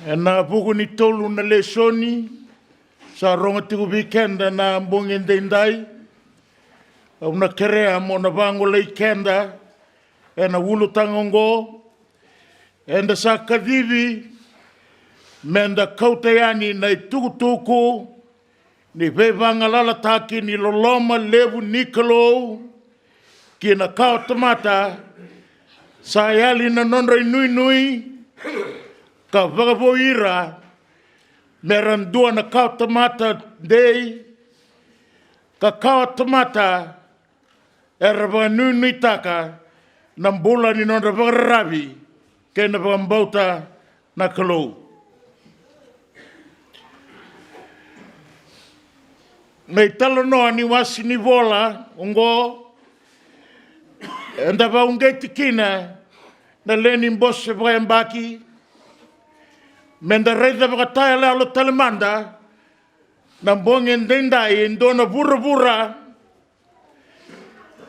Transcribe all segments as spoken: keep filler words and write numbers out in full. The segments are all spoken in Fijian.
Ena vuku ni tolu na lesoni sa rogo tiko vei keda na bogi edaidai, au na kerea mo na vagolei keda ena ulutaga oqo. Eda sa kacivi meda kauta yani na itukutuku ni veivagalalataki ni loloma levu ni Kalou ki na kawatamata. Sa yali na nodra inuinui ka vakavou ira mera dua na kawatamata dei ka kawatamata era vakanuinuitaka na bula ni nodra vakararavi kei na vakabauta na Kalou. Na italanoa ni wasi ni vola oqo eda vakauqeti kina na lewe ni bose vakayabaki meda raica vakatayaloyalo tale mada na bogi edaidai e dua na vuravura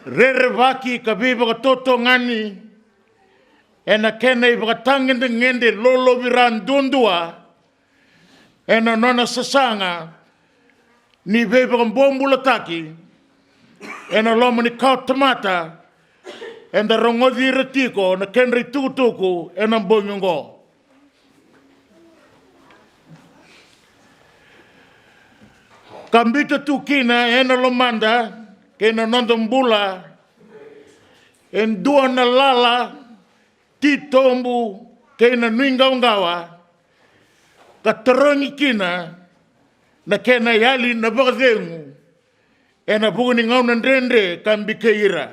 rerevaki ka veivakatotogani ena kena ivakatagedegede lolovira duadua ena nona sasaga ni veivakabobulataki ena loma ni kawatamata eda rogoci ira tiko na kedra itukutuku ena bogi oqo. Ka biuta tu kina ena lomada kei na noda bula e dua na lala titobu kei na nuiqawaqawa ka tarogi kina na kena yali na vakacegu ena vuku ni gauna dredre ka bikei ira.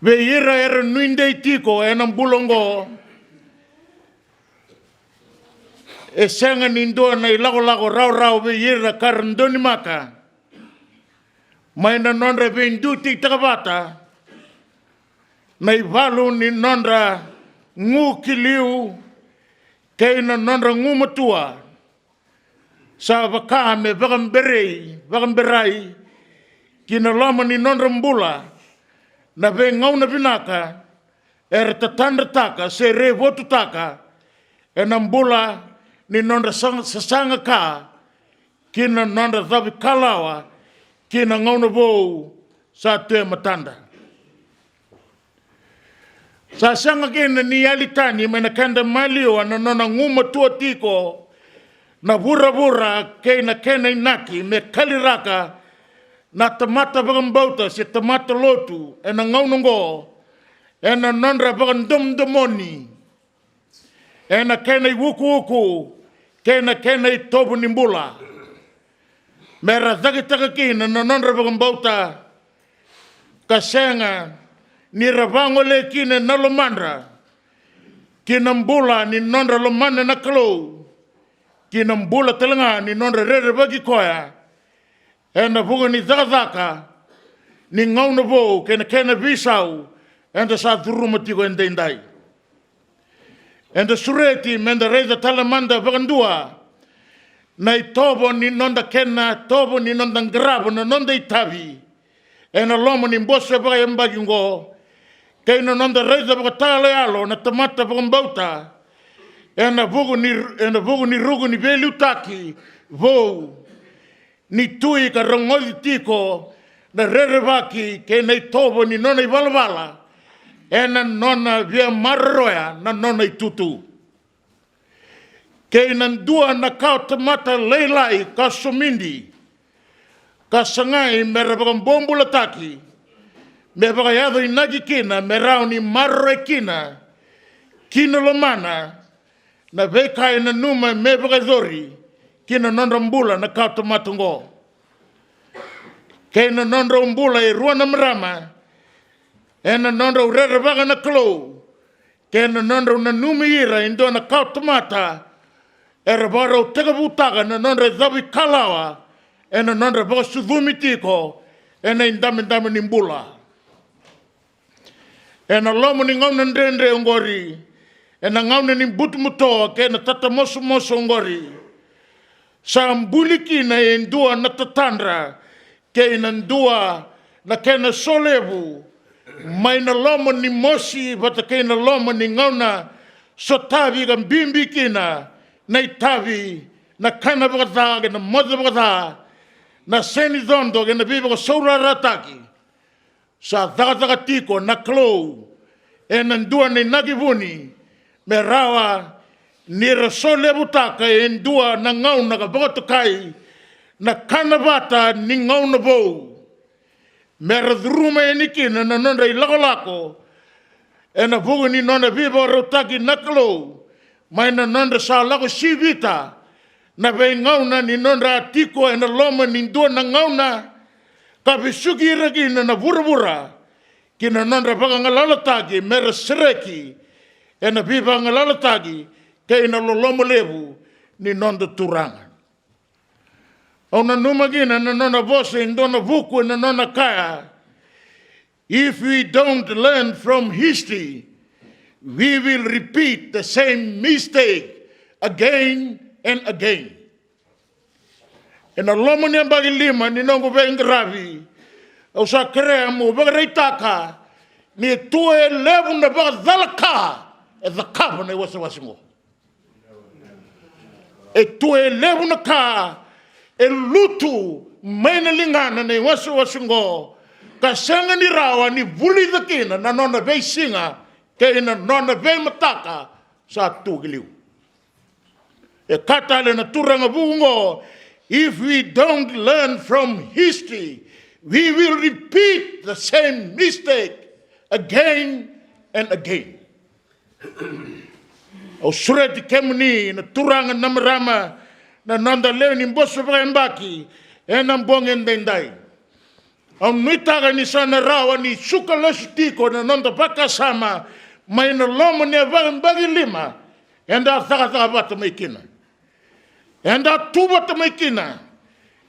Vei ira era nuidei tiko ena bula oqo, e sega ni dua na ilakolako rawarawa vei ira ka ra donimaka mai na nodra veiduitikitaka vata na ivalu ni nodra gu ki liu kei na nodra gumatua. Sa vaka me vakaberei, vakaberai ki na loma ni nodra bula na veigauna vinaka era tatadrataka se revotutaka ena bula ni nodra sa-, sasaga ka ki na nodra cavikalawa ki na gauna vou sa tu e matada. Sa sega kina ni yali tani mai na keda maliwa na nona gumatua tiko na vuravura kei na kena inaki me kaliraka na tamata vakabauta se tamata lotu ena gauna oqo ena nodra vakadomodomoni ena kena iukuuku kei na kena itovo ni bula. Mera cakitaka kina na nodra vakabauta ka sega ni ra vagolea kina na lomadra ki na bula ni nodra lomana na Kalou ki na bula tale ga ni nodra rerevaki koya ena vuku ni cakacaka ni gauna vou kei na kena veisau eda sa curuma tiko edaidai. Eda sureti meda raica tale mada vakadua na itovo ni noda kena tovo ni noda qarava na noda itavi ena loma ni bose vakayabaki oqo kei na noda raica vakatayaloyalo na tamata vakabauta ena vuku ni, ena vuku ni ruku ni veiliutaki vou ni tui ka rogoci tiko na rerevaki kei na itovo ni nona ivalavala ena nona via maroroya na nona itutu. Kei na dua na kawatamata lailai ka somidi ka sagai mera vakabobulataki me vakayaco inaki kina me rawa ni maroroi kina ki na lomana na veika e nanuma me vakayacori ki na nodra bula na kawatamata oqo. Kei na nodrau bula e rua na marama ena nodrau rerevaka na Kalou kei na nodrau nanumi ira e dua na kawatamata era vakarau tekivutaka na nodra cavuikalawa ena nodra vakasucumi tiko ena idabedabe ni bula. Ena loma ni gauna dredre oqori, ena gauna ni butobuto kei na tatamosomoso oqori, sa buli kina e dua na tatadra kei na dua na kena solevu mai na loma ni mosi vata kei na loma ni gauna sotavi ka bibi kina na itavi, na kana vakaca kei na moce vakaca, na seni codo kei na veivakasaurarataki. Sa cakacaka tiko na Kalou ena dua na inaki vuni me rawa ni ra solevutaka e dua na gauna ka vakatokai na kana vata ni gauna vou, me ra curuma yani kina na nodra ilakolako ena vuku ni nona veivakarautaki na Kalou mai na nodra sa lako sivita na veigauna ni nodra a tiko ena loma ni dua na gauna, ka vesuki ira kina na vuravura ki na nodra vakagalalataki me ra sereki ena veivakagalalataki kei na loloma levu ni noda Turaga. Au nanuma kina na nona vosa e dua na vuku ena nona kaya, "If we don't learn from history, we will repeat the same mistake again and again." Ena loma ni yabaki lima ni noqu veiqaravi, au sa kerea mo vakaraitaka ni tu e levu na vakacalaka e cakava na iwasewase oqo. E tu e levu na ka e lutu mai na ligana na iwasewase oqo, ka sega ni rawa ni vulica kina na nona veisiga kei na nona veimataka sa tu ki liu. E kaya tale na turaga vuku oqo, "If we don't learn from history, we will repeat the same mistake again and again." Au sureti kemuni na turaga na marama, na noda lewe ni boso vakayabaki ena bogi edaidai. Au nuitaka ni sa na rawa ni suka lesu tiko na noda vakasama mai na loma ni yabaki lima eda a cakacaka vata mai kina. Eda a tu vata mai kina,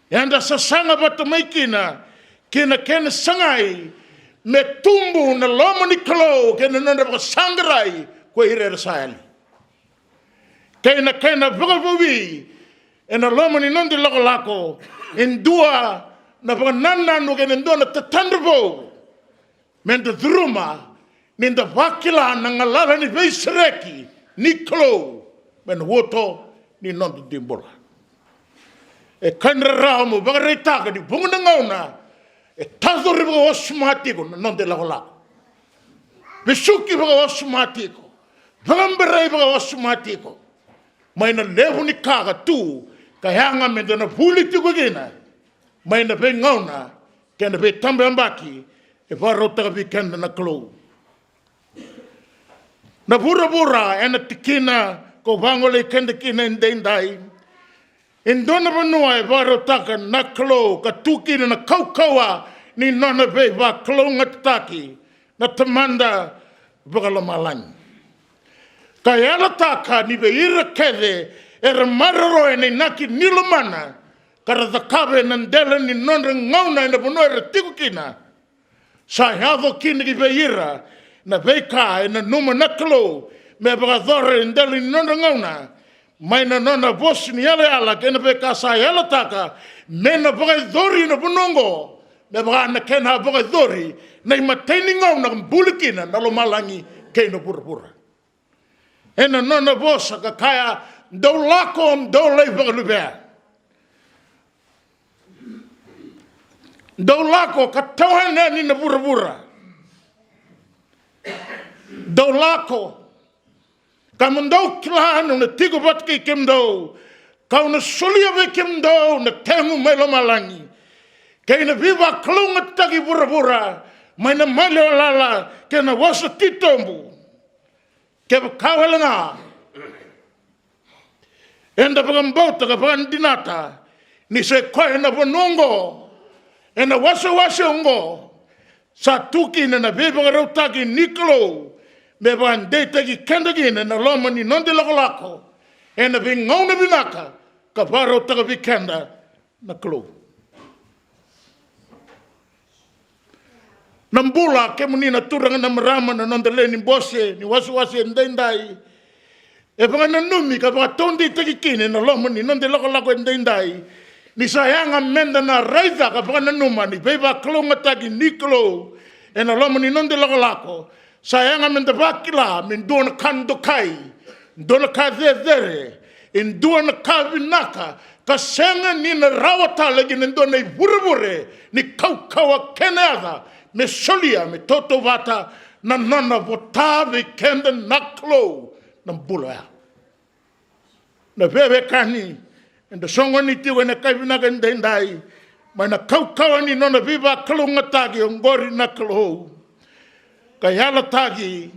eda sasaga vata mai kina, kei na kena sagai me tubu na loma ni Kalou kei na nodra vakasaqarai ko ira era sa yali. Kei na kena vakavouvi ena loma ni noda ilakolako e dua na vakanananu kei na dua na tatadra vou me da curuma, ni da vakila na galala ni veisereki ni Kalou mai na uto ni noda dui bula. E ka ni rarawa mo vakaraitaka ni vuqa na gauna e tacori vakawasoma tiko na noda ilakolako. Vesuki vakawasoma tiko, vakaberai vakawasoma tiko mai na levu ni ka ka tu ka yaga me da na vuli tiko kina mai na veigauna kei na veitabayabaki e vakarautaka vei keda na Kalou. Na vuravura ena tikina ko vagolei keda kina edaidai, e dua na vanua e vakarautaka na Kalou ka tu kina na kaukauwa ni nona veivakalougatataki na Tamada Vakalomalagi. Ka yalataka ni vei ira kece era maroroya na inaki ni lomana ka ra cakava ena dela ni nodra gauna ena vanua era tiko kina, sa yaco kina ki vei ira na veika e nanuma na Kalou me vakayacora e dela ni nodra gauna, mai na nona vosa ni yalayala kei na veika sa yalataka me na vakayacori ena vanua oqo, me vaka na kena vakayacori na imatai ni gauna ka buli kina na lomalagi kei na vuravura. Ena nona vosa ka kaya, "Dou lako, dou lai vakaluvea. Dou lako ka tawani na vuravura. Dou lako, ka mo dou kila ni'u na tiko vata kei kemudou, ka'u na solia vei kemudou na tegu mai lomalagi, kei na veivakalougatataki vuravura, mai na maliwa lala kei na vosa titobu." Kevaka wale ga eda vakabauta ka vakadinata ni se koya na vanua oqo, ena wasewase oqo, sa tu kina na veivakarautaki ni Kalou me vakadeitaki keda kina ena loma ni noda ilakolako ena veigauna vinaka ka vakarautaka vei keda na Kalou. Na bula, kemuni na turaga na marama, na noda lewe ni bose ni wasewase edaidai, e vakananumi ka vakataudeitaki kina ena loma ni noda ilakolako edaidai, ni sa yaga meda na raica ka vakananuma ni veivakalougatataki ni Kalou ena loma ni noda ilakolako, sa yaga meda vakila me dua na ka dokai, dua na ka cecere, e dua na ka vinaka, ka sega ni na rawa tale ki na dua na ivurevure ni kaukauwa kei na yaca me solia me tautauvata na nona vota vei keda na Kalou na bula oya. Na veiwekani, eda soqoni tiko ena yakavi vinaka edaidai mai na kaukauwa ni nona veivakalougatataki oqori na Kalou, ka yalataki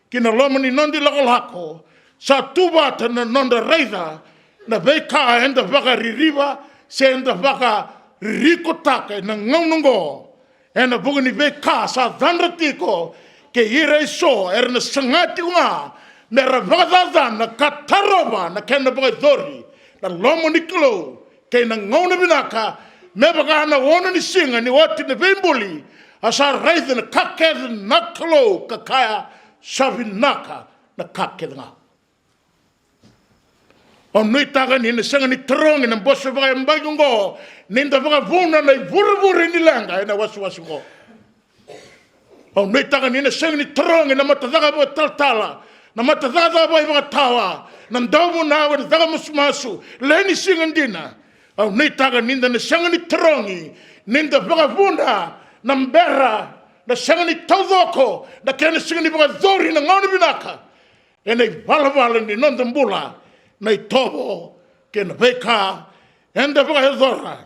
ki na loma ni noda ilakolako, sa tu vata na noda raica na veika eda vakaririva se eda vakaririkotaka ena gauna oqo, ena vuku ni veika sa cadra tiko kei ira eso era na saga tiko ga mera vakacacana ka tarova na kena vakayacori na loma ni Kalou kei na gauna vinaka, me vaka na ono ni siga ni oti na veibuli, a sa raica na ka kece na Kalou ka kaya, sa vinaka na ka kece ga. Au nuitaka ni na sega ni tarogi na bose vakayabaki oqo ni da vakavuna na ivurevure ni leqa ena wasewase oqo. Au nuitaka ni na sega ni tarogi na matacaka vakaitalatala, na matacaka vakaivakatawa, na dauvunau ena caka masumasu, lewe ni siga dina. Au nuitaka ni da na sega ni tarogi ni da vakavuna na bera, na sega ni taucoko, na kena sega ni vakayacori na gauna vinaka ena ivalavala ni noda bula, na itovo kei na veika eda vakayacora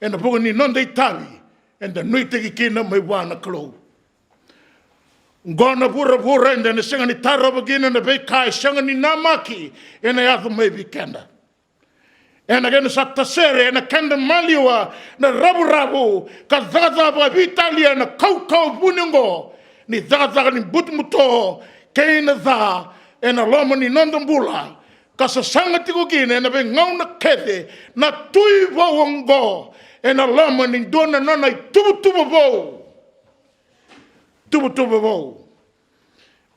ena vuku ni noda itavi eda nuitaki kina mai vua na Kalou. Oqo na vuravura eda na sega ni tarova kina na veika e sega ni namaki ena yaco mai vei keda. Ena kena sa tasere ena keda maliwa na ravuravu ka cakacaka vakaveitalia na kaukauwa vuni oqo ni cakacaka ni butobuto kei na ca ena loma ni noda bula, ka sasaga tiko kina ena veigauna kece na tui vou oqo ena loma ni dua na nona ituvatuva vou. Tuvatuva vou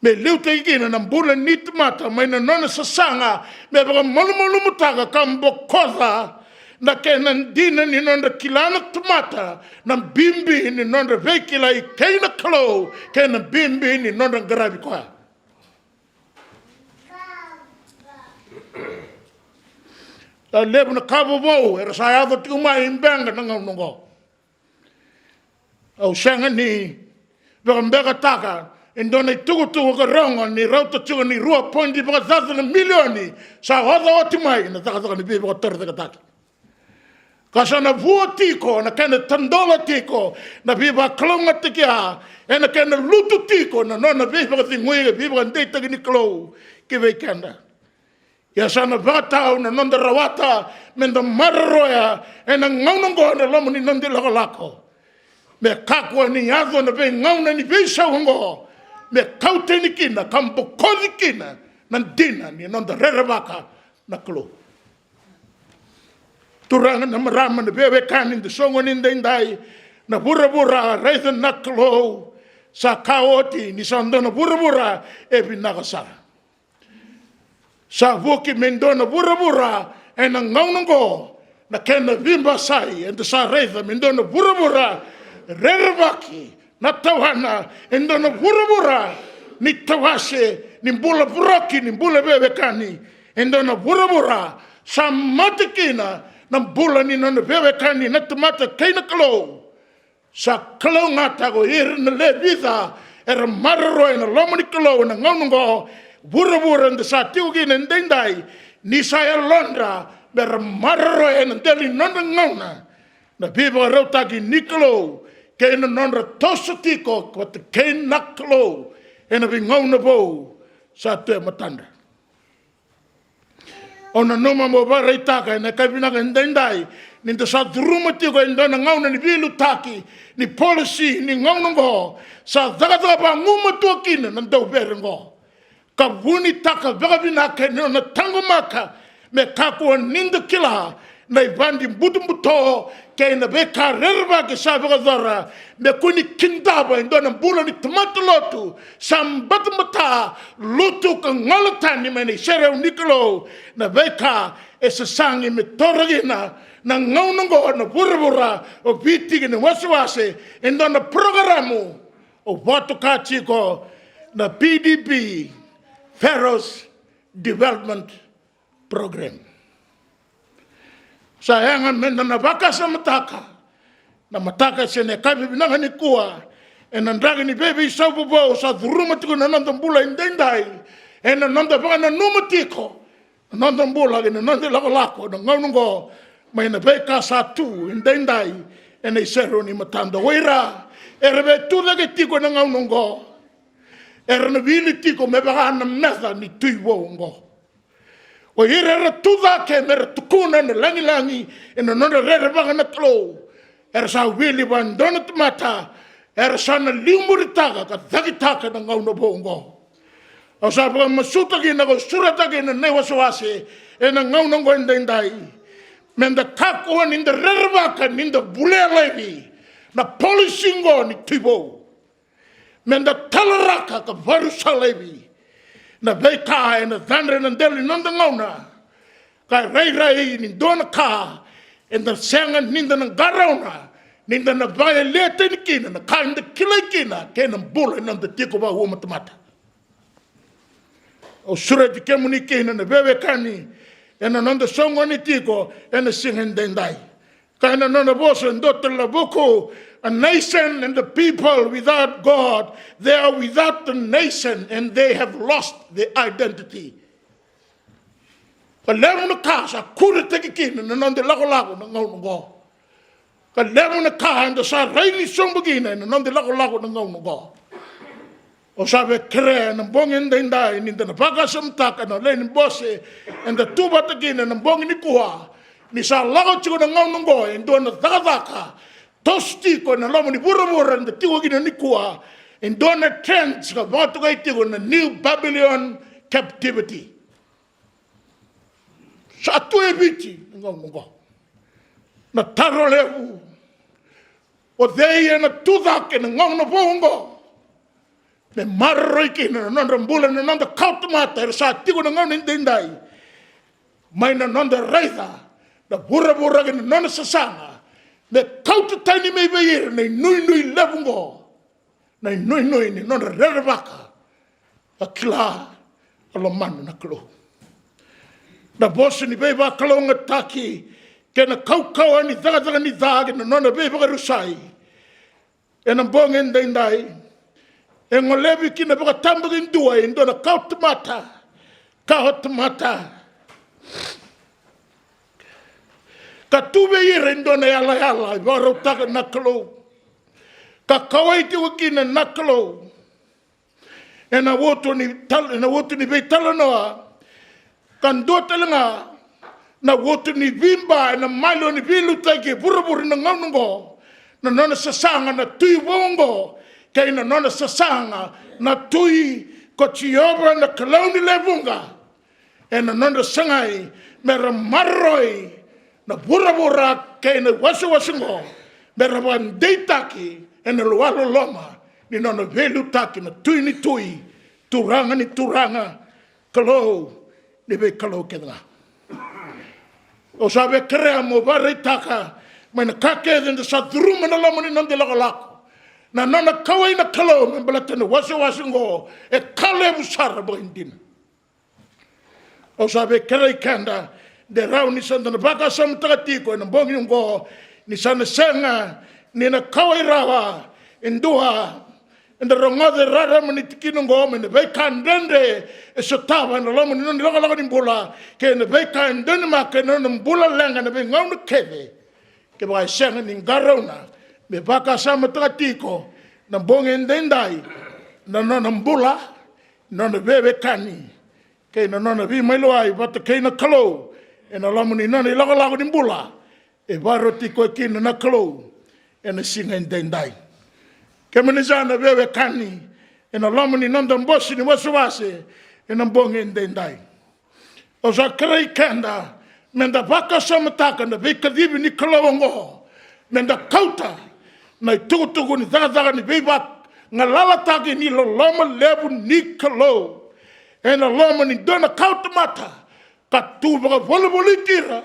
me liutaki kina na bula ni tamata mai na nona sasaga me vakamalumalumutaka ka bokoca na kena dina ni nodra kila na tamata na bibi ni nodra veikilai kei na Kalou kei na bibi ni nodra qaravi koya. A levu na ka vovou era sa yaco tiko mai i Beqa na gauna oqo. Au sega ni vakabekataka e dua na itukutuku ka rogo ni rauta tiko ni rua poidi vakacaca na milioni sa oca oti mai na cakacaka ni veivakatorocaketaki. Ka sa na vua tiko na kena tadola tiko na veivakalougatataki ya ena kena lutu tiko na nona veivakacegui ka veivakadeitaki ni Kalou ki vei keda. Ia sa na vakatau na noda rawata meda maroroya ena gauna oqo ena loma ni noda ilakolako. Me kakua ni yaco na veigauna ni veisau oqo me kau tani kina ka bokoci kina na dina ni noda rerevaka na Kalou. Turaga na marama na veiwekani da soqoni daidai, na vuravura raica na Kalou sa ka oti ni sa dua na vuravura e vinaka sara. Sa vuki me dua na vuravura ena gauna oqo na kena veibasai, eda sa raica me dua na vuravura rerevaki na tawana, e dua na vuravura ni tawase, ni bula voroki, ni bula veiwekani, e dua na vuravura sa mate kina na bula ni nona veiwekani na tamata kei na Kalou. Sa kalougata ko ira na lewe vica era maroroya na loma ni Kalou ena gauna oqo. Vuravura eda sa tiko kina edaidai, ni sa yalodra mera maroroya ena dela ni nodra gauna na veivakarautaki ni Kalou kei na nodra toso tiko vata kei na Kalou ena veigauna vou sa tu e matadra. Au nanuma mo vakaraitaka ena yakavi vinaka edaidai ni da sa curuma tiko e dua na gauna ni veiliutaki ni polisi ni gauna oqo. Sa cakacaka vagumatua kina na dauvere oqo ka vunitaka vakavinaka ena nona taqomaka me kakua ni da kila na ivadi butobuto kei na veika rerevaki sa vakayacora, me kua ni kidava e dua na bula ni tamata lotu sa batabata, lutu ka gole tani mai na iserau ni Kalou. Na veika e sasagi me toro kina na gauna oqo na vuravura o Viti kei na wasewase, e dua na porokaramu Au vakatoka tiko na P D P, Faroes Development Program. Sa yaga meda na vakasamataka na mataka se na yakavi vinaka nikua ena draki ni veiveisau vovou sa curuma tiko na noda bula edaidai, ena noda vakananuma tiko na noda bula kei na noda ilakolako na gauna oqo, mai na veika sa tu edaidai ena iserau ni matada. O ira era via tu cake tiko ena gauna oqo, era na wili tiko me vaka na meca ni tui vou oqo. O ira era tu cake mera tukuna na lagilagi ena nodra rerevaka na Kalou, era sa wili vua e dua na tamata era sa na liumuritaka ka cakitaka na gauna vou oqo. Au sa vakamasuta kina kau sureta kina na iwasewase ena gauna oqo edaidai, meda kakua nida rerevaka nida bulea laivi na polisi oqo ni tui vou. Meda talaraka ka varusa laivi na veika ena cadre ena dela ni noda gauna, ka rairai ni dua na ka eda sega nida na qarauna, nida na vakayalia tani kina na ka eda kilai kina kei na bula ena noda tiko vakaua na tamata. Au sureti kemuni kina na veiwekani ena noda soqoni tiko ena siga edaidai. Kaya na nona vosa e dua tale na vuku, a nation and the people without God, they are without the nation and they have lost the identity. Ka levu na ka sa kuretaki kina na noda ilakolako na gauna oqo. Ka levu na ka eda sa raici sobu kina ena noda ilakolako na gauna oqo. Au sa via kerea ena bogi edaidai nida na vakasamataka na lewe ni bose eda tu vata kina ena bogi nikua, ni sa lako tiko na gauna oqo e dua na cakacaka toso tiko ena loma ni vuravura eda tiko kina nikua, e dua na trend ka vakatokai tiko na New Babylon Captivity. Sa tu e Viti na gauna oqo. Na taro levu, o cei ena tu cake na gauna vou oqo me maroroi kina na nodra bula na noda kawatamata era sa tiko na gauna edaidai, mai na noda raica na vuravura kei na nona sasaga, me kauta tani mai vei ira na inuinui levu oqo, na inuinui ni nodra rerevaka ka kila ka lomana na Kalou. Na vosa ni veivakalougatataki kei na kaukauwa ni cakacaka ni ca kei na nona veivakarusai ena bogi edaidai e golevi kina vakatabakidua e dua na kawatamata, kawatamata ka tu vei ira e dua na yalayala e vakarautaka na Kalou, ka kauwai tiko kina na Kalou. Ena utu ni tal-, ena utu ni veitalanoa, ka dua tale ga na utu ni veiba ena maliwa ni veiliutaki e vuravura na gauna oqo, na nona sasaga na tui vou oqo, kei na nona sasaga na tui ko Jiova na Kalou ni lewe vuqa. Ena nodra sagai mera maroroi na vuravura kei na wasewase oqo, mera vakadeitaki ena lualoloma ni nona veiliutaki na Tui ni tui, Turaga ni turaga, Kalou ni veikalou kece ga. Au sa via kerea mo vakaraitaka mai na ka kece eda sa curuma na loma ni noda ilakolako, na nona kauwai na Kalou me baleta na wasewase oqo e ka levu sara vakaidina. Au sa via kerei keda de rawa ni sa da na vakasamataka tiko ena bogi oqo, ni sa na sega ni na kauwai rawa e dua eda rogoca e rarama ni tikina oqo mai na veika dredre e sotava ena loma ni nona ilakolako ni bula, kei na veika e donumaka ena nona bula leqa ena veigauna kece. Kevaka e sega ni qarauna me vakasamataka tiko na bogi edaidai na nona bula, na nona veiwekani kei na nona veimaliwai vata kei na Kalou ena loma ni nona ilakolako ni bula, e vakaroti koya kina na Kalou ena siga edaidai. Kemuni sa na veiwekani ena loma ni noda bose ni wasewase ena bogi edaidai, au sa kerei keda meda vakasamataka na veikacivi ni Kalou oqo, meda kauta na itukutuku ni cakacaka ni veivagalalataki ni loloma levu ni Kalou ena loma ni dua na kawatamata, ka tu vakavolivoliti ira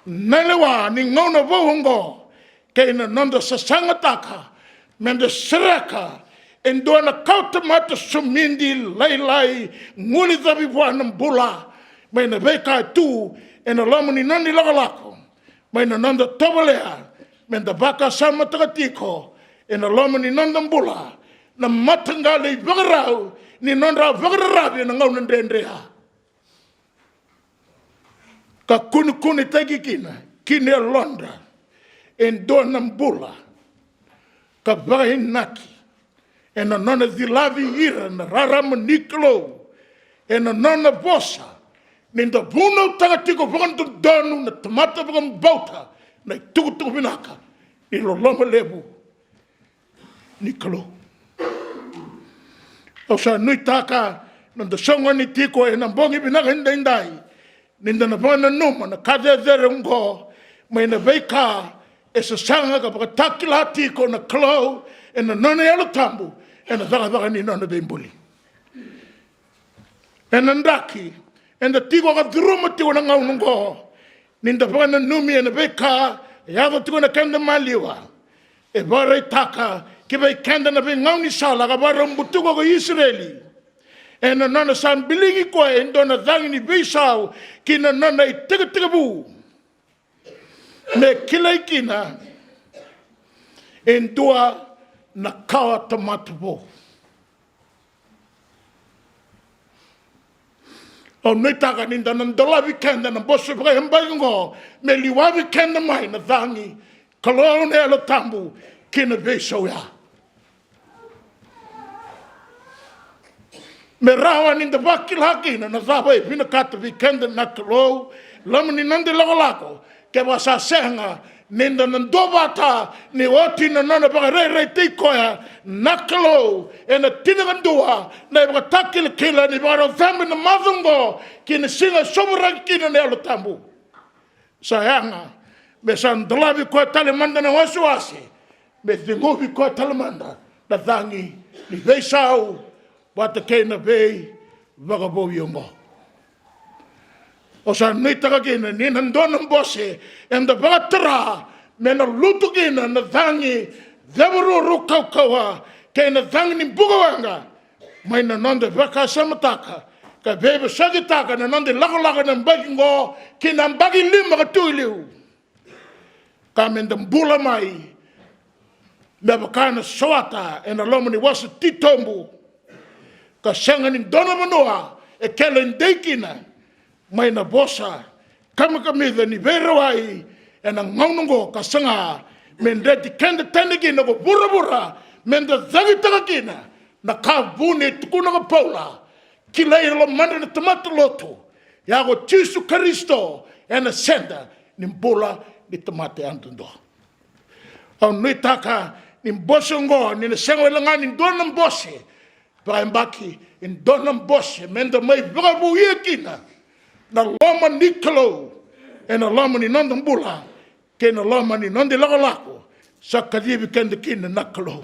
na lewa ni gauna vou oqo, kei na noda sasagataka meda sereka E dua na kawatamata somidi lailai, gulicavi vua na bula mai na veika e tu ena loma ni nona ilakolako, mai na noda tovolea me da vakasamataka tiko ena loma ni noda bula na mataqali ivakarau ni nodra vakararavi ena gauna dredre ya. Ka kunekunetaki kina ki na yalodra e dua na bula ka vakainaki ena nona cilavi ira na rarama ni Kalou, ena nona vosa ni da vunautaka tiko vakadodonu na tamata vakabauta na itukutuku vinaka ni loloma levu ni Kalou. Au sa nuitaka na da soqoni tiko ena bogi vinaka edaidai ni da na vakananuma na ka cecere oqo mai na veika e sasaga ka vakatakila tiko na Kalou ena nona Yalo Tabu ena cakacaka ni nona veibuli. Ena draki eda tiko ka curuma tiko na gauna oqo ni da vakananumi ena veika e yaco tiko na keda maliwa. E vakaraitaka ki vei keda na veigaunisala ka vakarau butuka ko Isireli ena nona sa biligi koya e dua na cagi ni veisau ki na nona itekitekivu me kilai kina e dua na kawa tamata vou. Au nuitaka ni da na dolavi keda na bose vakayabaki oqo me liwavi keda mai na cagi, Kalou na Yalo Tabu, ki na veisau ya. Me rawa ni da vakila kina na cava e vinakata vei keda na Kalou loma ni noda ilakolako, kevaka sa sega ni da na duavata ni oti na nona vakarairaitaki koya na Kalou ena tinikadua na ivakatakilakila ni vakarau cabe na macawa oqo ki na siga e sovaraki kina na Yalo Tabu. Sa yaga me sa dolavi koya tale mada na wasewase, me ceguvi koya tale mada na cagi ni veisau vata kei na veivakavoui oqo. Au sa nuitaka kina ni na dua na bose eda vakatara me na lutu kina na cagi cevaruru kaukauwa kei na cagi ni bukawaqa mai na noda vakasamataka ka veivosakitaka na noda ilakolako ena yabaki oqo ki na yabaki lima ka tu i liu. Ka me da bula mai me vaka na sowata ena loma ni wasa titobu, ka sega ni dua na vanua e kele dei kina mai na vosa kamikamica ni veirawai ena gauna oqo, ka saga me dreti keda tani kina ko vuravura me da cakitaka kina na ka vuni e tukuna ko Paula, kilai e lomadra na tamata lotu, ia ko Jisu Karisito ena seda ni bula ni tamata yadudua. Au nuitaka ni bose oqo ni na sega wale ga ni dua na bose vakayabaki, e dua na bose me da mai vakavouia kina na loma ni Kalou ena loma ni noda bula kei na loma ni noda ilakolako sa kacivi keda kina na Kalou.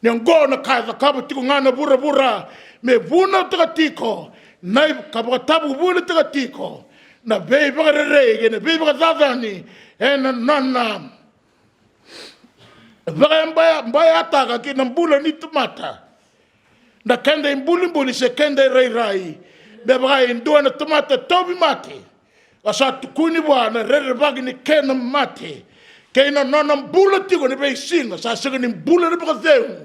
Ni oqo na ka e cakava tiko ga na vuravura me vunautaka tiko na i- ka vakatavuvunautaka tiko na veivakarerei kei na veivakacacani ena nona vakayabayabataka ki na bula ni tamata. Na keda ibulibuli se keda irairai, me vaka e dua na tamata tauvimate, ka sa tukuni vua na rerevaki ni kena mate, kei na nona bula tiko ni veisiga sa sega ni bula ni vakacegu,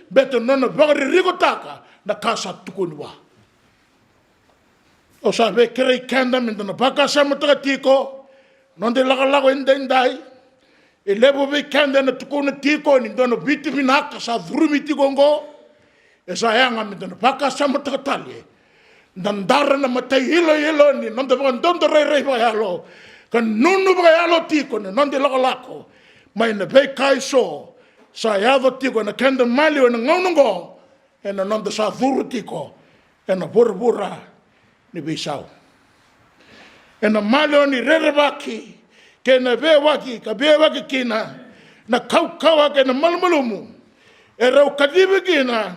beta nona vakaririkotaka na ka sa tukuni vua. Au sa veikerei keda me da na vakasamataka tiko noda ilakolako edaidai. E levu vei keda ena tukuna tiko ni dua na Viti vinaka sa curumi tiko oqo. E sa yaga me da na vakasamataka tale, da dara na matai iloilo ni noda vakadodo rairai vakayalo, ka nunu vakayalo tiko na noda ilakolako mai na veika eso sa yaco tiko ena keda maliwa ena gauna oqo, ena noda sa curu tiko ena vuravura ni veisau. Ena maliwa ni rerevaki kei na veiwaki ka veiwaki kina na kaukauwa kei na malumalumu, e rau kacivi kina,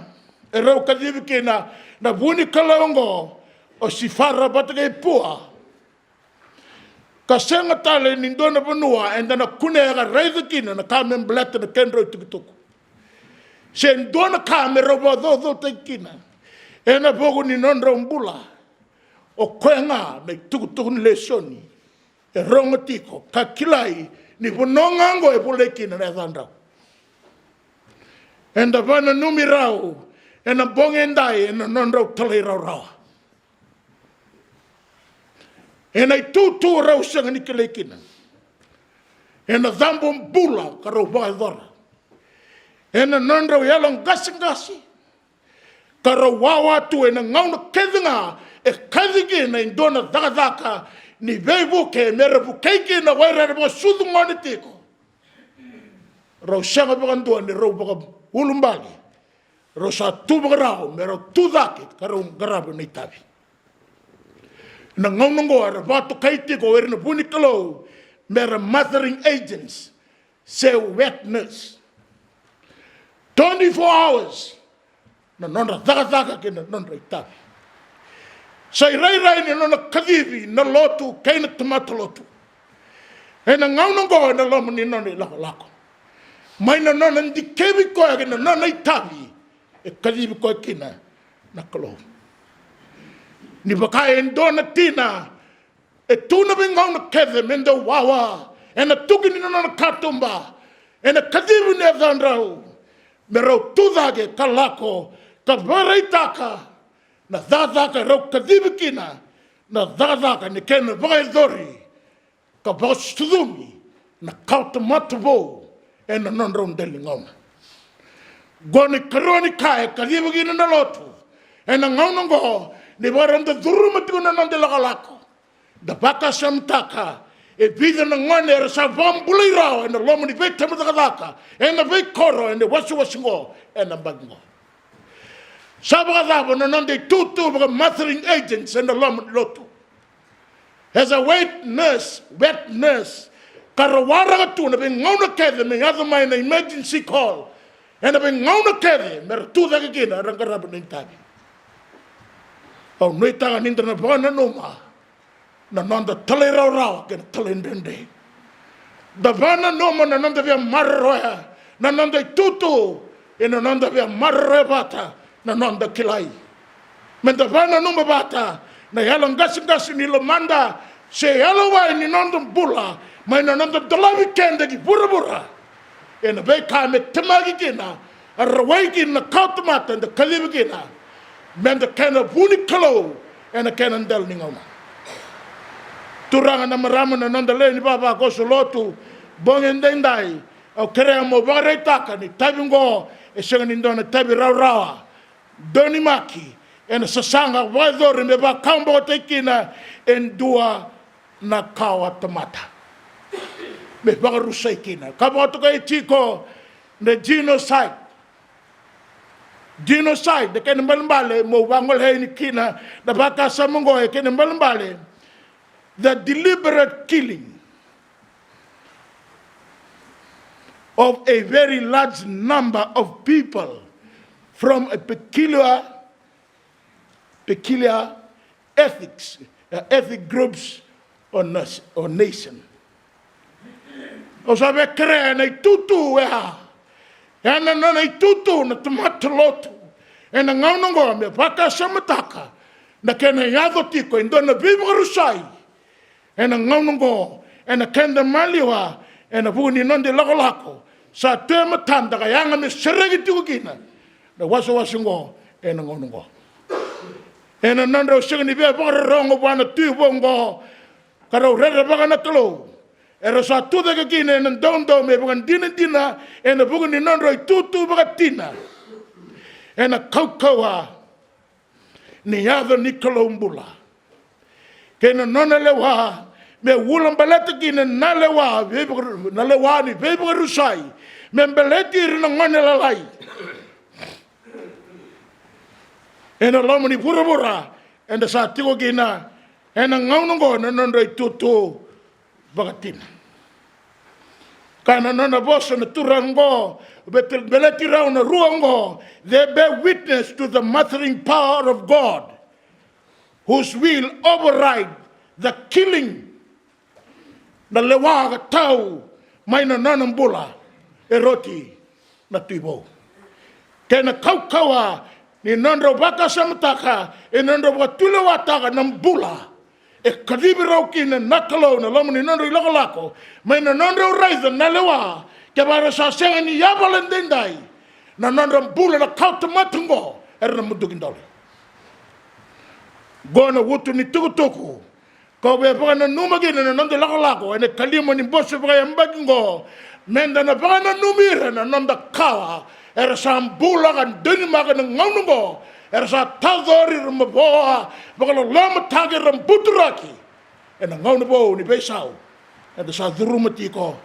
e rau kacivi kina na vu ni Kalou oqo o Sifara vata kei Pua. Ka sega tale ni dua na vanua eda na kunea ka raica kina na ka me baleta na kedrau itukutuku. se dua na ka me rau vakacaucautaki kina ena vuku ni nodrau bula. O koya ga na itukutuku ni lesoni e rogo tiko ka kilai ni vanua ga oqo e volai kina na yacadrau. Eda vakananumi rau ena bogi edai ena nodrau talairawarawa, ena itutu rau sega ni kilai kina, ena cabo bula ka rau vakayacora, ena nodrau yalo qaseqase, ka rau wawa tu ena gauna kece ga e kaci kina e dua na cakacaka ni veivuke me ra vukei kina o ira era vakasucu gone tiko. Rau sega vakadua ni rau vakaulubale, rau sa tu vakarau me rau tu cake ka rau qarava na itavi. Na gauna oqo era vakatokai tiko o ira na vu ni Kalou me ra mothering agents, se wet nurse. Twenty-four hours na nodra cakacaka kei na nodra itavi. Sa irairai ni nona kacivi na lotu kei na tamata lotu ena gauna oqo ena loma ni nona ilakolako, mai na nona dikevi koya kei na nona itavi e kacivi koya kina na Kalou. Ni vaka e dua na tina e tu na veigauna kece me dau wawa ena tuki ni nona katuba, ena kacivi ni yacadrau, me rau tu cake ka lako ka vakaraitaka na cakacaka e rau kacivi kina, na cakacaka ni kena vakayacori ka vakasucumi na kawatamata vou ena nodrau dela ni gauna. Qo na ikarua ni ka e kacivi kina na lotu ena gauna oqo, ni vakarau da curuma tiko na noda ilakolako, da vakasamataka e vica na gone era sa vakabulai rawa ena loma ni veitabacakacaka ena veikoro ena wasewase oqo ena yabaki oqo. Sa vakacava na noda itutu vaka mothering agents ena loma ni lotu? As a wet nurse, wet nurse, ka ra waraka tu na veigauna kece me yaco mai na emergency call, ena veigauna kece me ra tu cake kina era qarava na itavi. Au nuitaka ni da na vakananuma na noda talairawarawa kei na talaidredre. Da vakananuma na noda via maroroya na noda itutu, ena noda via maroroya vata na noda kilai. Me da vakananuma vata na yalo qaseqase ni lomada se yalowai ni noda bula mai na noda dolavi keda ki vuravura, ena veika me temaki kina, a rawai kina na kawatamata eda kacivi kina me da kena vu ni Kalou ena kena dela ni gauna. Turaga na marama, na noda lewe ni vavakoso lotu, bogi edaidai au kerea mo vakaraitaka ni itavi oqo e sega ni dua na itavi rawarawa, donimaki ena sasaga vakayacori me vakawabokotaki kina e dua na kawatamata me vakarusai kina, ka vakatokai tiko na genocide. Genocide, na kena ibalebale mo vagolei yani kina na vakasama oqo, e kena ibalebale the deliberate killing of a very large number of people from a peculiar, peculiar ethics, uh, ethnic groups or, nas- or nation. O sa via kerea ena itutu oya, ena nona itutu na tamata lotu ena gauna oqo me vakasamataka na kena yaco tiko e dua na veivakarusai ena gauna oqo ena keda maliwa, ena vuku ni noda ilakolako sa tu e matada ka yaga me sereki tiko kina na wasewase oqo ena gauna oqo. Ena nodrau sega ni via vakarorogo vua na tui vou oqo ka rau rerevaka na Kalou, era sa tucake kina ena doudou me vakadinadina ena vuku ni nodrau itutu vakatina ena kaukauwa ni yaca ni Kalou bula kei na nona lewa me ulabaleta kina na lewa, veivakaru- na lewa ni veivakarusai me baleti ira na gone lalai. Ena loma ni vuravura eda sa tiko kina ena gauna oqo na nodra itutu vakatina. Ka na nona vosa na turaga oqo, bete- beleti rau na rua oqo, they bear witness to the mothering power of God, whose will override the killing. Na lewa ka tau mai na nona bula e Eroti na tui vou. kei na kaukauwa ni nodrau vakasamataka, e nodrau vakatulewataka na bula e kacivi rau kina na Kalou na loma ni nodrau ilakolako, mai na nodrau raica na lewa, kevaka era sa sega ni yavala edaidai, na nodra bula na kawatamata oqo era na muduki dole. Oqo na utu ni tukutuku kau via vakananuma kina na noda ilakolako ena ikalima ni bose vakayabaki oqo, meda na vakananumi ira na noda kawa era sa bula ka donumaka na gauna oqo, era sa tacori, ra mavoa, vakalolomataki, ra buturaki ena gauna vou ni veisau eda sa curuma tiko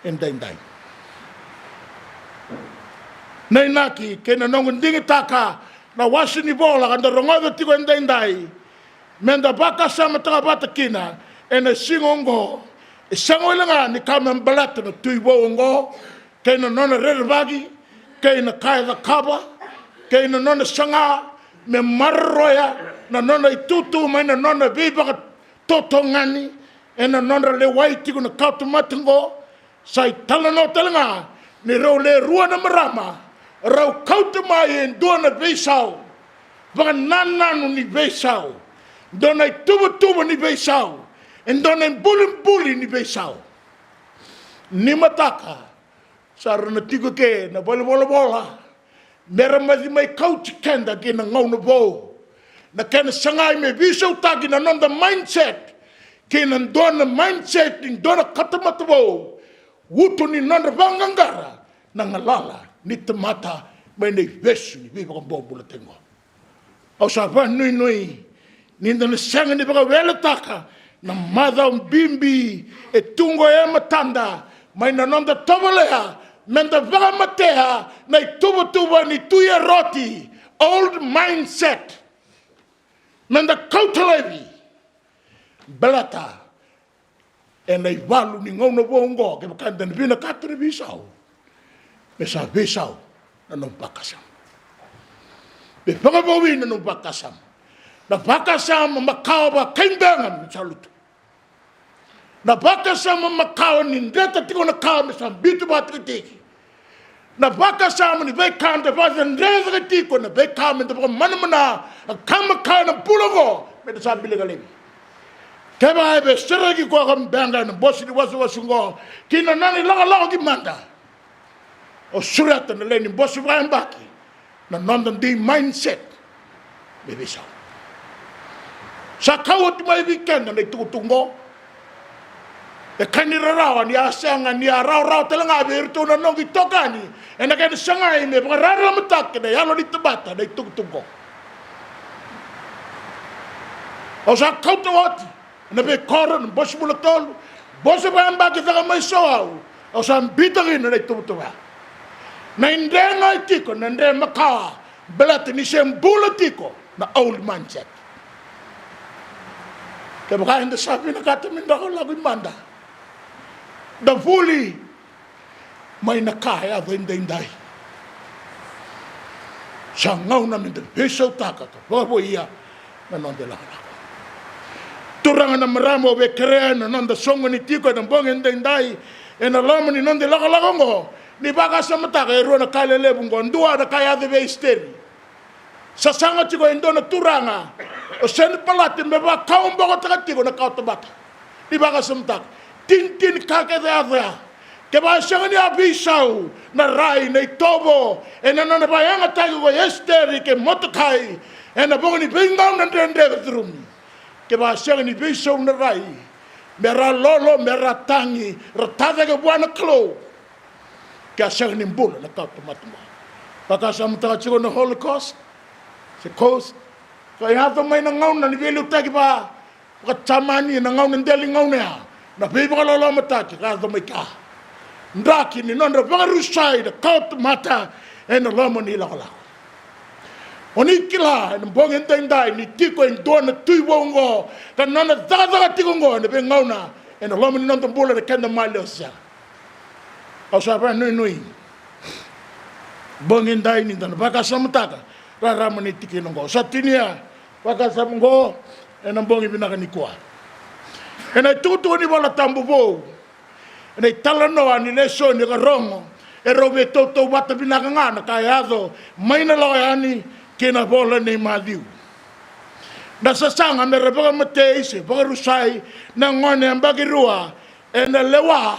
edaidai. Na inaki kei na noqu digitaka na wase ni vola ka da rogoca tiko edaidai, meda vakasamataka vata kina ena siga oqo. E sega wale ga ni ka me baleta na tui vou oqo, kei na nona rerevaki, kei na ka e cakava, kei na nona saga me maroroya na nona itutu mai na nona veivakatotogani ena nodra lewai tiko na kawatamata oqo. Sa italanoa tale ga ni rau le rua na marama rau kauta mai e dua na veisau, vakanananu ni veisau, dua na ituvatuva ni veisau, e dua na ibulibuli ni veisau. Ni mataka sa rau na tiko ke na valenivolavola me ra maci mai kauti keda ki na gauna vou. Na kena sagai me veisautaki na noda mindset ki na dua na mindset ni dua na kawatamata vou. Utu ni nodra vaqaqara na galala ni tamata mai na ivesu ni veivakabobulataki oqo. Au sa vakanuinui ni da na sega ni vakaweletaka na macawa bibi e tu oqo e matada mai na noda tovolea meda vakamatea na ituvatuva ni Tui Eroti, old mindset. Meda kauta laivi baleta ena ivalu ni gauna vou oqo, kevaka eda na vinakata na veisau, me sa veisau na nomu vakasama. Me vakavouya na nomu vakasama. Na vakasama makawa vakaidega me sa lutu. Na vakasama makawa ni dreta tiko na ka me sa bitu vakatikitiki. Na vakasama ni veika da vakadredre cake tiko, na veika me da vakamanamana, a ka makawa na bula oqo me da sa bilika laivi. Kevaka e veisereki koya ka beqa ena bose ni wasewase oqo ki na nona ilakolako ki mada, o sureta na lewe ni bose vakayabaki na noda dui mindset me veisau. Sa kau oti mai vei keda na itukutuku oqo. E ka ni rarawa ni a sega ni a rawarawa tale ga vei iratou na noqu itokani ena kena sagai me vakararamataki na yalo ni tamata na itukutuku oqo. Au sa kauta oti ena veikoro, na bose vula tolu, bose vakayabaki caka mai Sawau. Au sa biuta kina na ituvatuva ya. Na idre ga e tiko na idre makawa baleta ni se bula tiko na old mindset. Kevaka eda sa vinakata me da lako i mada, da vuli mai na ka e yaco edaidai. Sa gauna me da veisautaka ka vakavouya na noda ilakolako. Turaga na marama, au via kerea na noda soqoni tiko ena bogi edaidai ena loma ni noda ilakolako oqo, ni vakasamataka e rua na ka lelevu oqo. Dua, na ka e yaco vei Esiteri. Sasaga tiko e dua na turaga o Senipalati me vakawabokotaka tiko na kawatamata. Ni vakasamataka, tinitini ka kece e yaco ya. Kevaka e sega ni a veisau na rai, na itovo ena nona vakayagataki ko Esiteri kei Motekai ena vuku ni veigauna dredre e curumi. Kevaka e sega ni veisau na rai, me ra lolo, me ra tagi, ra tacake vua na Kalou, ke a sega ni bula na kawatamata oqo. Vakasamataka tiko na Holocaust, se Coast, ka yaco mai na gauna ni veiliutaki va, vaka-Jamani, na gauna dela ni gauna ya, na veivakalolomataki ka yaco mai kea. Draki ni nodra vakarusai na kawatamata ena loma ni ilakolako. O ni kila ena bogi edaidai ni tiko e dua na tui vou oqo ka nona cakacaka tiko oqo ena veigauna ena loma ni noda bula ena keda maliwa se sega. Au sa vakanuinui bogi edai ni da na vakasamataka rarama ni tikina oqo. Au sa tinia vakasama oqo ena bogi vinaka nikua. Ena itukutuku ni Vola Tabu vou, ena italanoa ni lesoni ka rogo, E rau veitautauvata vinaka ga na ka e yaco mai na lako yani ki na vola nei Maciu. Na sasaga me ra vakamatei se vakarusai na gone yabaki rua ena lewa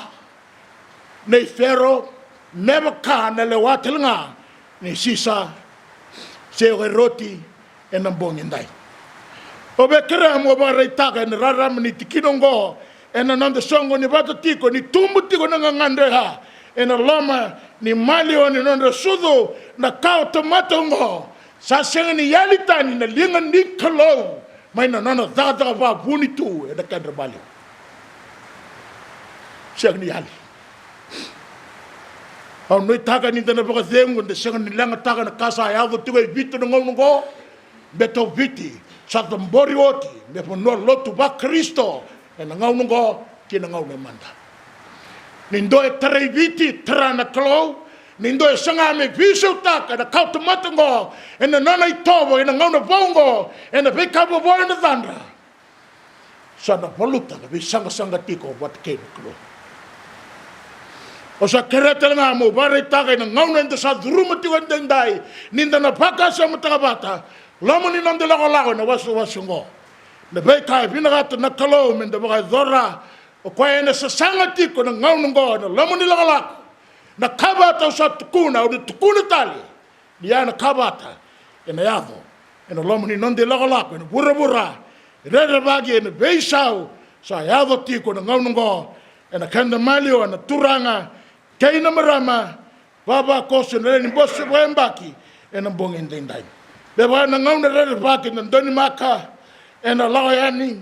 nei Fero, me vaka na lewa tale ga nei Sisa se o Eroti ena bogi edai. Au via kerea mo vakaraitaka ena rarama ni tikina oqo, ena noda soqoni vata tiko ni tubu tiko na gagadre oya ena loma ni maliwa ni nodra sucu na kawa tamata oqo. Sa sega ni yali tani na liga ni Kalou mai na nona cakacaka vavuni tu ena kedra maliwa. Sega ni yali. Au nuitaka ni da na vakacegu, da sega ni legataka na ka sa yaco tiko e Viti na gauna oqo. Baleta o Viti sa cabori oti me vanua lotu vaKarisito ena gauna oqo kei na gauna e mada. Ni dua e tarai Viti, tara na Kalou. Ni dua e saga me veisautaka na kawa tamata oqo ena nona itovo ena gauna vou oqo, ena veika vovou ena cadra, sa na valuta na veisaqasaqa tiko vata kei na Kalou. Au sa kerea tale ga meu vakaraitaka ena gauna eda sa curuma tiko edaidai, ni da na vakasamataka vata loma ni noda ilakolako ena wasewase oqo, na veika e vinakata na Kalou me da vakayacora. O koya ena sasaga tiko na gauna oqo ena loma ni lakolako, na ka vata au sa tukuna, au na tukuna tale, ni ya na ka vata ena yaco ena loma ni noda ilakolako ena vuravura, rerevaki ena veisau sa yaco tiko na gauna oqo ena keda maliwa na turaga kei na marama, vavakoso, na lewe ni bose vakayabaki ena bogi edaidai. Me vaka na gauna rerevaki na donimaka ena lako yani,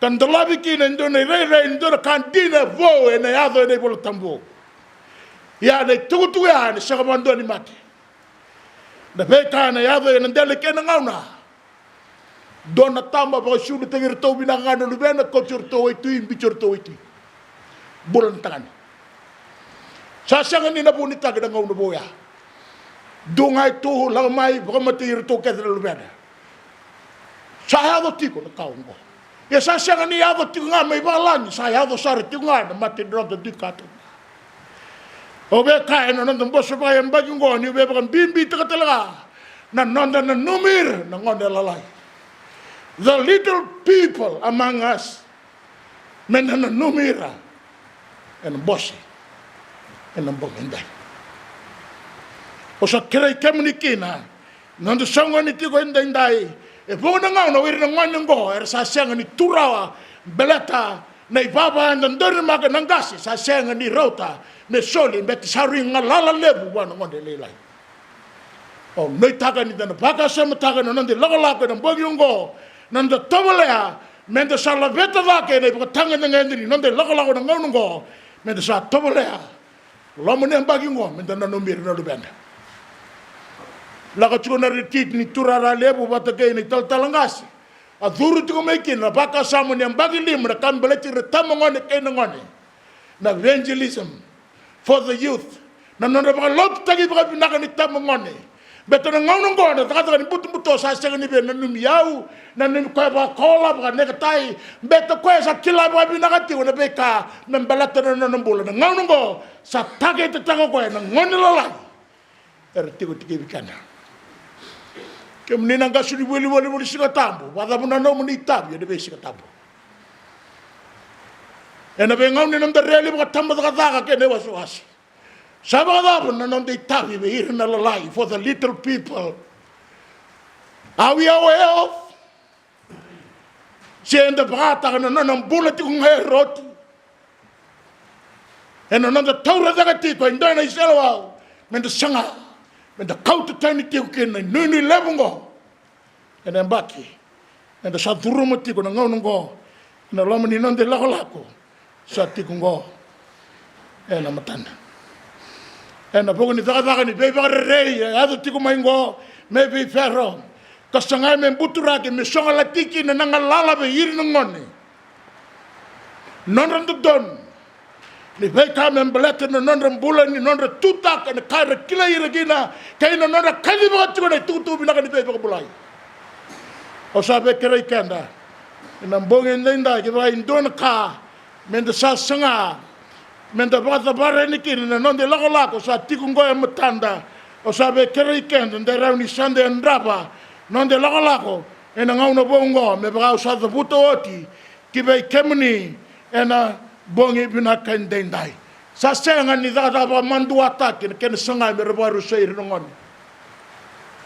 ka dolavi kina e dua na irairai ni dua na ka dina vou ena yaco ena iVola Tabu vou. Ia na itukutuku ya ena sega vakadua ni mate. Na veika ena yaco ena dela kei na gauna. Dua na tama vakasulataki iratou vinaka ga na luvena, kauti iratou waitui, biuti iratou waitui. Bula na tagane. Sa sega ni na vunitaki na gauna vou ya. Dua ga e tu, lako mai, vakamatei iratou kece na luvena. Sa yaco tiko na ka oqo. Ia sa sega ni yaco tiko ga mai valagi, sa yaco sara tiko ga na mate ni noda dui katolu. Au via kaya ena noda bose vakayabaki oqo, niu via vakabibitaka tale ga na noda nanumi ira na gone lalai. The little people among us. Me na nanumi ira ena bose ena bogi edai. Au sa kerei kemuni kina, noda soqoni tiko edaidai, e vuqa na gauna o ira na gone oqo era sa sega ni tu rawa, baleta na ivava eda donumaka na qase sa sega ni rauta me soli, baleta sa rui galala levu vua na gone lailai. Au nuitaka ni da na vakasamataka na noda ilakolako ena bogi oqo, na noda tovolea me da sa laveta cake na ivakatagedegede ni noda ilakolako ena gauna oqo, me da sa tovolea loma ni yabaki oqo me da nanumi ira na luveda. Lako tiko na retreat ni turara levu vata kei na italatala qase. A curu tiko mai kina na vakasama ni yabaki lima na ka baleti ira na tamagone kei na gone. Na evangelism for the youth. Na nodra vakalotutaki vakavinaka ni tamagone. Baleta na gauna oqo na cakacaka ni butobuto sa sega ni via nanumi yau, nanumi koya vakakola, vakaneketai. Baleta koya sa kila vakavinaka tiko na veika me baleta na nona bula. Na gauna oqo sa takaitataka o koya na gone lalai era tiko tikivi keda. Kemuni na qasenivuli, vuli, vuli Siga Tabu, vakacava na nomuni itavi ena veiSiga Tabu? Ena veigauna ni noda reli vakatabacakacaka kei na iwasewase, sa vakacava na noda itavi vei ira na lalai, for the little people? Are we aware of? Se eda vakataka na nona bula tiko ga e roti, ena noda taura cake tiko e dua na iseleiwau me da saga, me da kauta tani tiko kina na inuinui levu oqo. Ena yabaki eda sa curuma tiko na gauna oqo ena loma ni noda ilakolako sa tiko oqo ena matada. Ena vuku ni cakacaka ni veivakarerei e yaco tiko mai oqo mai vei Fero, ka sagai me buturaki, me sogalati kina na galala vei ira na gone. Nodra dodonu ni veika me baleta na nodra bula, ni nodra tutaka na ka era kilai ira kina, kei na nodra kacivaka tiko na itukutuku vinaka ni veivakabulai. Au sa via kerei keda ena bogi edaidai, kevaka e dua na ka me da sa saga me da vakacavara yani kina na noda ilakolako sa tiko oqo e matada. Au sa via kerei keda da rawa ni sa da yadrava na noda ilakolako ena gauna vou oqo, me vaka au sa cavuta oti ki vei kemuni ena bogi vinaka edaidai. Sa sega ni cakacaka vakamaduataki na kena sagai me ra vakarusai ira na gone.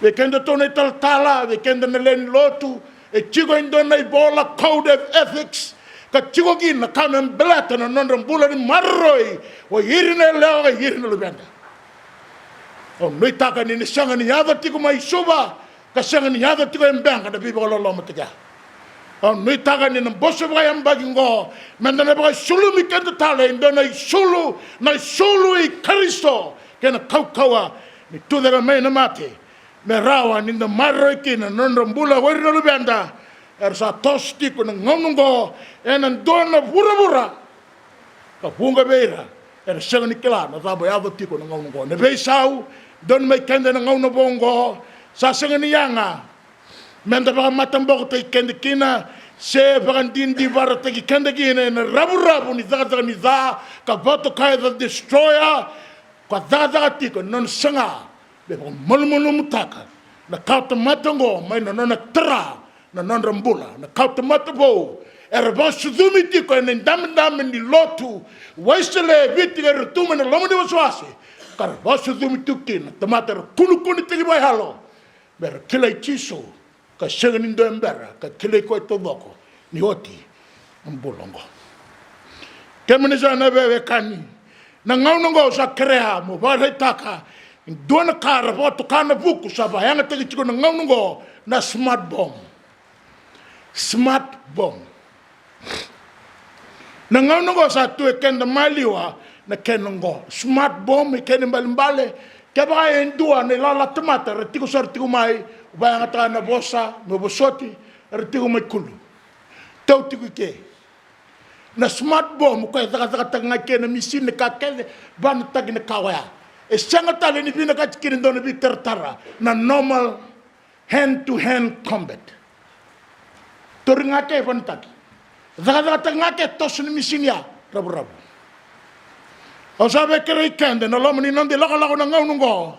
Vei kedatou na italatala, vei keda na lewe ni lotu, e tiko e dua na ivola, code of ethics, ka tiko kina na ka me baleta na nodra bula ni maroroi o ira na yalewa, o ira na luveda. Au nuitaka ni na sega ni yaco tiko mai Suva, ka sega ni yaco tiko e Beqa na veivakalolomataki ya. Au nuitaka ni na bose vakayabaki oqo, me da na vakaisulumi keda tale e dua na isulu, na isulu i Karisito kei na kaukauwa ni tucake mai na mate, me rawa ni da maroroi kina na nodra bula o ira na luveda era sa toso tiko na gauna oqo ena dua na vuravura ka vuqa vei ira era sega ni kila na cava e yaco tiko na gauna oqo. Na veisau, dodonu mai keda na gauna vou oqo, sa sega ni yaga me da vakamatabokotaki keda kina se vakadidivarataki keda kina ena ravuravu ni cakacaka ni ca ka vakatokai The Destroyer, ka cakacaka tiko ena nona saga me vakamalumalumutaka na kawatamata oqo mai na nona tara na nodra bula. Na kawatamata vou era vakasucumi tiko ena idabedabe ni lotu Wesele, Viti, era tu mai na loma ni wasewase, ka ra vakasucumi tiko kina na tamata era kunekunetaki vakayalo me ra kilai Jisu, ka sega ni dua e bera ka kilai koya taucoko ni oti na bula oqo. Kemuni sa na veiwekani, na gauna oqo au sa kerea mo vakaraitaka e dua na ka ra vakatoka na vuku sa vakayagataki tiko na gauna oqo, na smart bomb. Smart bomb. Na gauna oqo sa tu e keda maliwa na kena oqo. Smart bomb, e kena ibalebale, kevaka e dua na ilala tamata era tiko sara tiko mai, vakayagataka na vosa me vosoti, era tiko mai Kulu. Tau tiko i ke. Na smart bomb, o koya e cakacakataka ga kei na misini, na ka kece, vanataki na ka oya. E sega tale ni vinakati kina e dua na veitaratara na normal hand to hand combat. Tauri ga ke, vanataki. Cakacakataka ga ke, toso na misini ya, ravuravu. Au sa via kerei keda ena loma ni noda ilakolako na gauna oqo,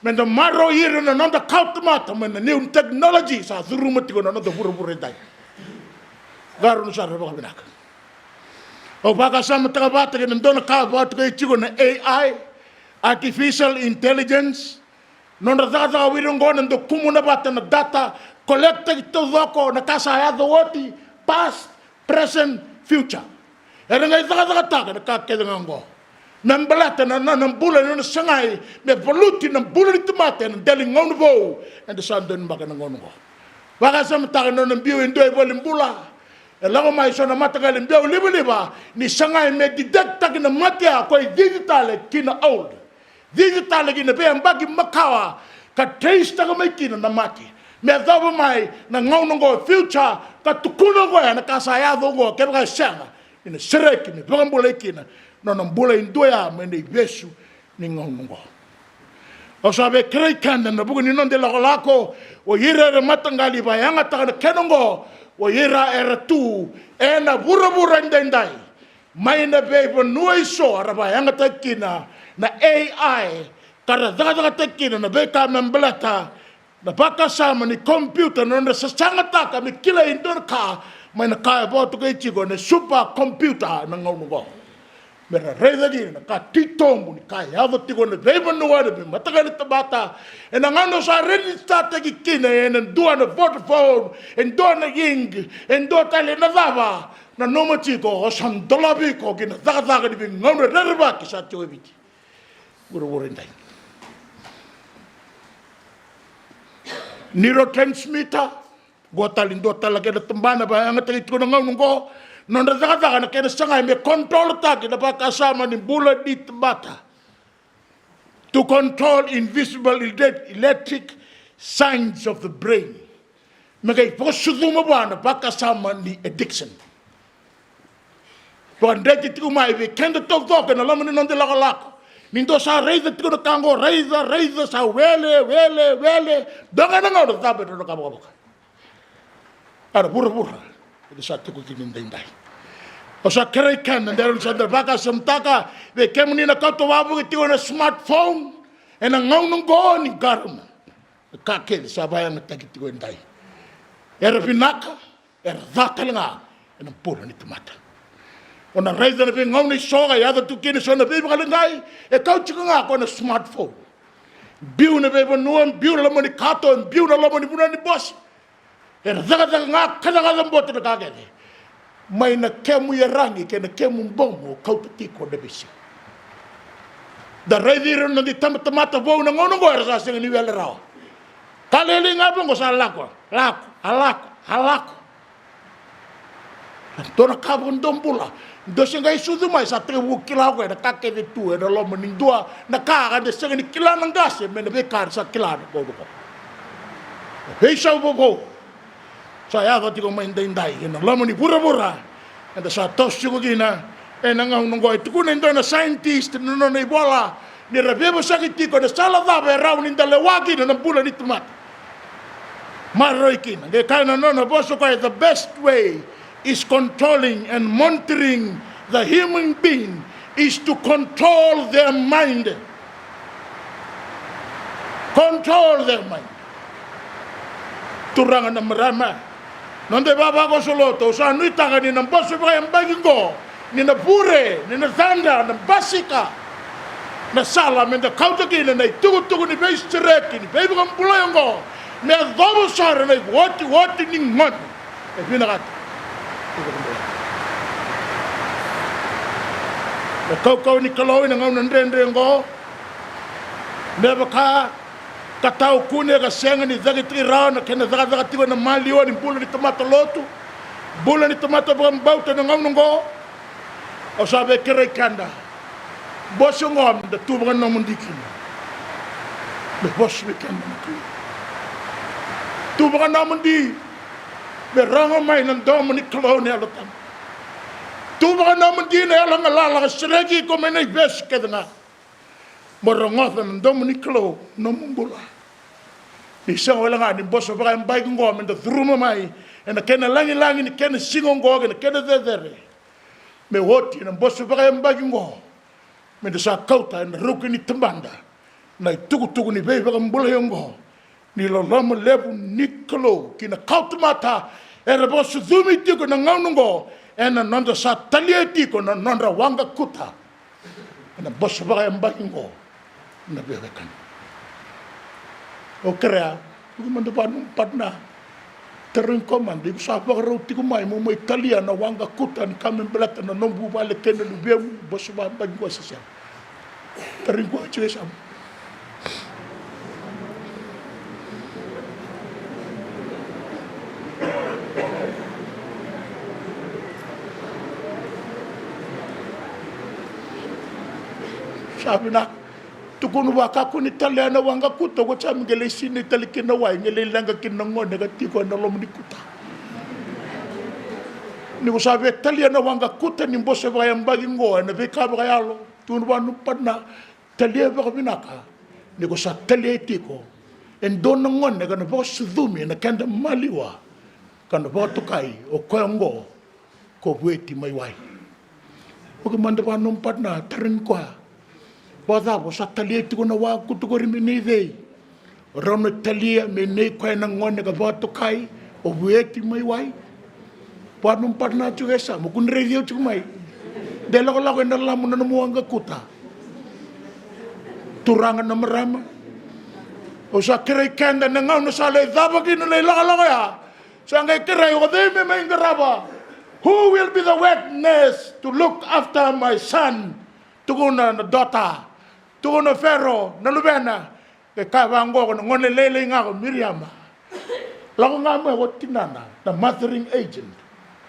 me da maroroi ira na noda kawatamata mai na new technology sa curuma tiko na noda vuravura edai. Qarauna sara vakavinaka. Au vakasamataka vata kei na dua na ka vakatokai tiko na A I, artificial intelligence. Nodra cakacaka o ira oqo na dau kumuna vata na data, collecttaki taucoko na ka sa yaco oti, past, present, future. Era qai cakacakataka na ka kece ga oqo me baleta na nona bula, na nona sagai me valuti na bula ni tamata ena dela ni gauna vou eda sa donumaka ena gauna oqo. Vakasamataka na nona biu e dua e valenibula, e lako mai so na mataqali biau livaliva, ni sagai me detecttaki na mate ya, o koya e cici tale ki na old, cici tale ki na veiyabaki makawa, ka tracetaka mai kina na mate me yacova mai na gauna oqo, future, ka tukuna o koya na ka sa yaco oqo, kevaka e sega, ni na sereki me vakabulai kina na nona bula e dua ya mai na ivesu ni gauna oqo. Au sa via kerei keda ena vuku ni noda ilakolako, o ira era mataqali vakayagataka na kena oqo, o ira era tu ena vuravura edaidai, mai na veivanua eso era vakayagataki kina na A I, ka ra cakacakataki kina na veika me baleta na vakasama ni computer, na nodra sasagataka me kilai e dua na ka mai na ka e vakatokai tiko na super computer na gauna oqo. Me ra raica kina na ka titobu ni ka e yaco tiko ena veivanua, na veimataqali tamata. Ena gauna sa registertaki kina ena dua na Vodafone, e dua na Ing, e dua tale na cava, nanuma tiko o sa dolavi iko ki na cakacaka ni veigauna rerevaki sa tiko e Viti, vuravura edai. Neurotransmitter, qo tale, dua tale na kena tabana vakayagataki tiko na gauna oqo, nodra cakacaka na kena sagai me controltaki na vakasama ni bula ni tamata. To control invisible ele-, electric signs of the brain. Me qai vakasucuma vua na vakasama ni addiction. Vakadreti tiko mai vei keda taucoko ena loma ni noda ilakolako. Ni dou sa raica tiko na ka oqo, raica, raica, sa wele, wele, wele. Dua ga na gauna cava e dodonu ka vakavoka. Ena vuravura eda sa tiko kina edaidai. Au sa kerei keda, de rawa ni sa da vakasamataka, vei kemuni na kauta wavoki tiko ena smartphone ena gauna oqo ni qarauna. Na ka kece sa vakayagataki tiko edai. Era vinaka, era ca tale ga ena bula ni tamata. O na raica na veigauna eso ka yaco tu kina eso na veivakaleqai, e kau tiko ga ko na smartphone. Biu na veivanua, biu na loma ni kato, biu na loma ni vanua ni bose. Era cakacaka ga, kacakaca bote na ka kece. Mai na kemu iyaragi kei na kemu bomu o kauta tiko na veisiga. Da raici ira na noda itabatamata vou na gauna oqo, era sa sega ni wele rawa. Ka lailai ga vaqo sa lako, lako, a lako, a lako. Na dua na ka vakadua bula. Dua se qai sucu mai sa tekivu kila o koya na ka kece tu ena loma ni dua na ka ka da sega ni kila na qase me na veika da sa kila na gauna oqo. Na veisau vovou sa yaco tiko mai daidai ena loma ni vuravura. Eda sa toso tiko kina ena gauna oqo. E tukuna e dua na scientist na nona ivola ni ra veivosaki tiko ena sala cava e rawa ni da lewa kina na bula ni tamata. Maroroi kina, qai kaya na nona vosa o koya, the best way is controlling and monitoring the human being is to control their mind. Control their mind. Turaga na marama, noda ivavakoso lotu, au sa nuitaka ni na bose vakayabaki oqo ni na vure, ni na cadra, na basika na sala me da kauta kina na itukutuku ni veisereki, ni veivakabulai oqo, me yacova sara na iotioti ni gone. E vinakata na kaukauwa ni Kalou ena gauna dredre oqo, me vaka ka tau kune ka sega ni cakitaki rawa na kena cakacaka tiko ena maliwa ni bula ni tamata lotu, bula ni tamata vakabauta ena gauna oqo. Au sa via kerei keda, bose oqo me da tu vakanomodi kina. Me vosa vei keda na Kalou. Tu vakanomodi me rogo mai na domo ni Kalou na Yalo Tabu. Tu vakanomodi na yalo galala ka sereki iko mai na ivesu kece ga. Mo rogoca na domo ni Kalou na nomu bula. Ni sega wale ga ni bose vakayabaki oqo me da curuma mai ena kena lagilagi ni kena siga oqo kei na kena cecere. Me oti na bose vakayabaki oqo me da sa kauta ena ruku ni tabada na itukutuku ni veivakabulai oqo. Ni loloma levu ni Kalou ki na kawatamata era vakasucumi tiko na gauna oqo, ena noda sa talia tiko na nodra waqa kuta. Ena bose vakayabaki oqo na veiwekani. O kerea, iko mada vua nomu partner. Tarogi koya mada, iko sa vakarau tiko mai mo mai talia na waqa kuta ni ka me baleta na nomu vuvale kei na luvemu, bose vakayabaki oqo se sega? Tarogi koya tiko e yasamu. Sa vinaka. Tukuna vua, kakua ni talia na waqa kuta, ko sa me qai lai sinai tale kina na wai, qai lai leqa kina na gone ka tiko ena loma ni kuta. Ni ko sa via talia na waqa kuta ni bose vakayabaki oqo ena veika vakayalo, tukuna vua nomu partner, talia vakavinaka. Ni ko sa talia tiko e dua na gone ka na vakasucumi ena keda maliwa, ka na vakatokai o koya oqo ko vueti mai wai. Oke, mada vua nomu partner, tarogi koya, vakacava, o sa talia tiko na waqa kuta qori me nei cei? O rau na talia me nei koya na gone ka vakatokai o vueti mai wai? Vua nomu partner tiko e yasamu, kua ni raici au tiko mai. De lakolako ena lamu na nomu waqa kuta. Turaga na marama, au sa kerei keda, na gauna sa lai cava kina na ilakolako ya, sa qai kerei, o cei me mai qarava? Who will be the witness to look after my son? Tukuna na daughter, tukuna o Fero na luvena. Qai kaya vaqo ko na gone lailai ga ko Miriama, lako ga mai ko tinana, na mothering agent,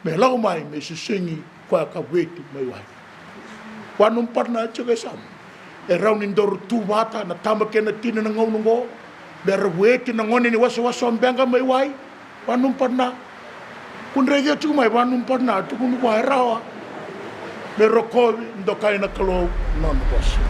me lako mai me sisigi koya ka vueti mai wai. Vua nomu partner tiko e yasamu, e rawa ni daru tu vata na tama kei na tina na gauna oqo me ra vueti na gone ni wasawasa o Beqa mai wai. Vua nomu partner, kua ni raici au tiko mai, vua nomu partner, tukuna vua e rawa. Me rokovi, dokai na Kalou na nona vosa.